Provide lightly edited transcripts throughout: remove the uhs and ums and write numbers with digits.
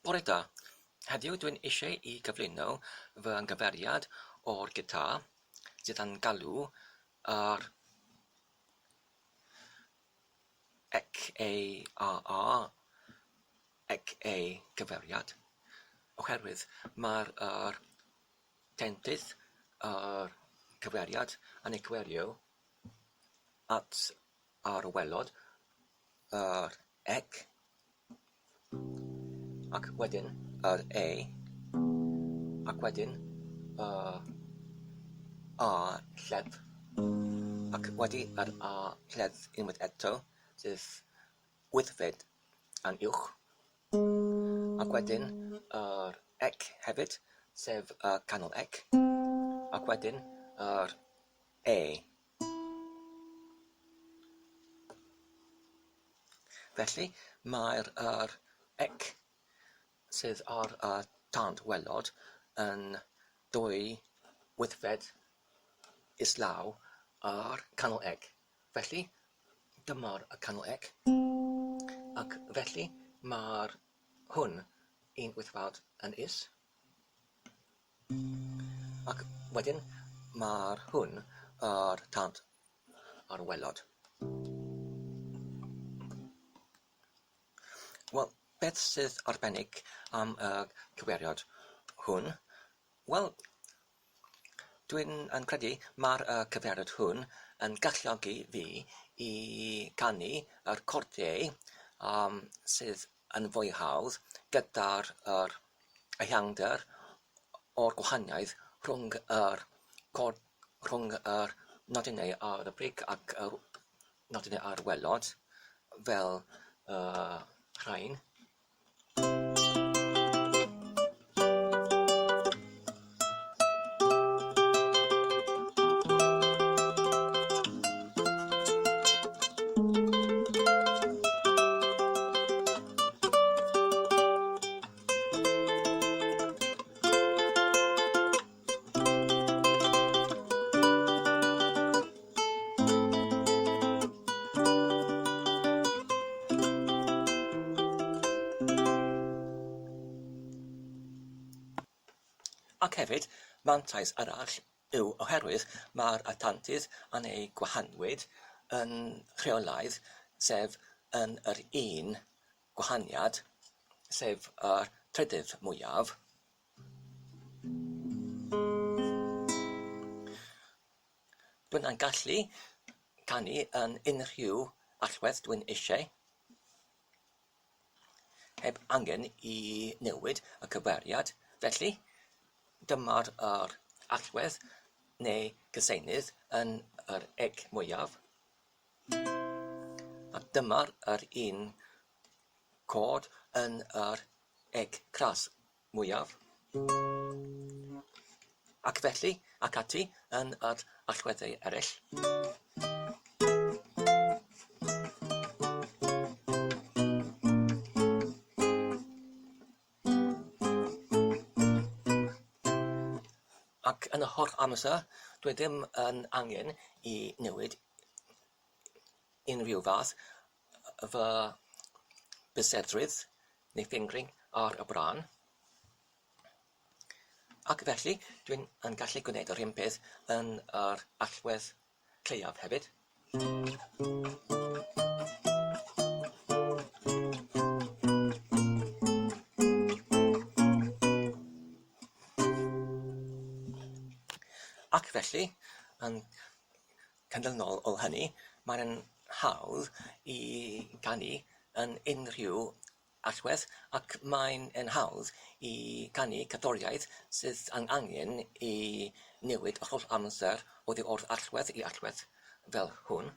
Bore da. Heddiw dwi'n eisiau i gyflwyno fy nghyfeiriad o'r gitar sydd yn galw yr XARR XA gyfeiriad oherwydd mae'r yr tentydd yr cyfeiriad yn ei cyfeirio at ar waelod yr ec ac wedyn yr E ac wedyn y A lleddf ac wedi yr A lleddf unwaith eto sydd wythfed yn uwch ac wedyn yr ec hefyd sef y canol ec ac wedyn yr E. Felly, mae'r yr ec sydd ar y tant waelod yn ddwy wythfed islaw yr canol ec. Felly, dyma'r y canol ec, ac felly mae'r hwn un wythfed yn is. Ac wedyn mae'r hwn yr tant ar waelod. Wel, beth sydd arbennig am y cyfeiriad hwn? Wel, dwi'n yn credu mae'r y cyfeiriad hwn yn galluogi fi i canu yr cordiau um, sydd yn fwy hawdd gyda'r yr ehangder o'r gwahaniaeth rhwng yr cod rhwng yr nodynau ar y brig ac yr nodynau ar y waelod fel y rhain. Ac hefyd, mantais arall yw oherwydd mae'r atantydd yn ei gwahanwyd yn rheolaidd, sef yn yr un gwahaniad, sef yr trydydd mwyaf. Dwi'n yn gallu canu yn unrhyw allwedd dwi'n eisiau, heb angen i newid y cyfeiriad. Felly, dyma'r yr allwedd neu gyseinydd yn yr eg mwyaf. A dyma'r yr un cod yn yr eg cras mwyaf. Ac felly, ac ati, yn yr allweddau eraill. Ac yn y holl amser, dwi ddim yn angen i newid unrhyw fath fy byseddrwydd neu fingering ar y brân. Ac felly, dwi'n yn gallu gwneud yr un peth yn yr allwedd lleiaf hefyd. Ac felly, yn Canlynol o hynny, mae'n hawdd i ganu yn unrhyw allwedd ac mae'n yn hawdd i ganu cerddoriaeth sydd yn angen i newid yr holl amser oddi wrth allwedd i allwedd fel hwn.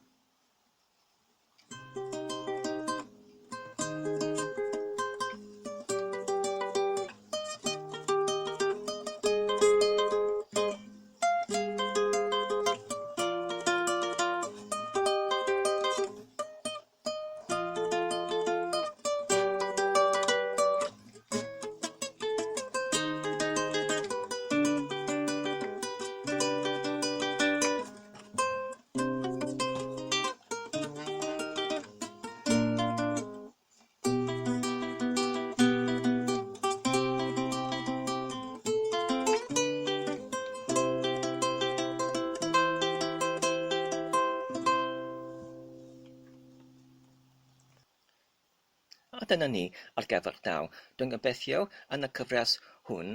A dyna ni ar gyfer nawr. Dwi'n gobeithio yn y cyfres hwn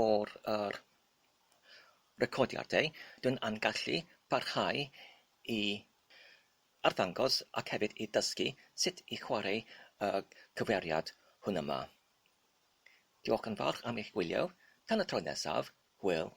o'r yr recordiadau, dwi'n yn gallu parhau i arddangos ac hefyd i ddysgu sut i chwarae y cyfeiriad hwn yma. Diolch yn fawr am eich gwylio. Tan y tro nesaf, hwyl.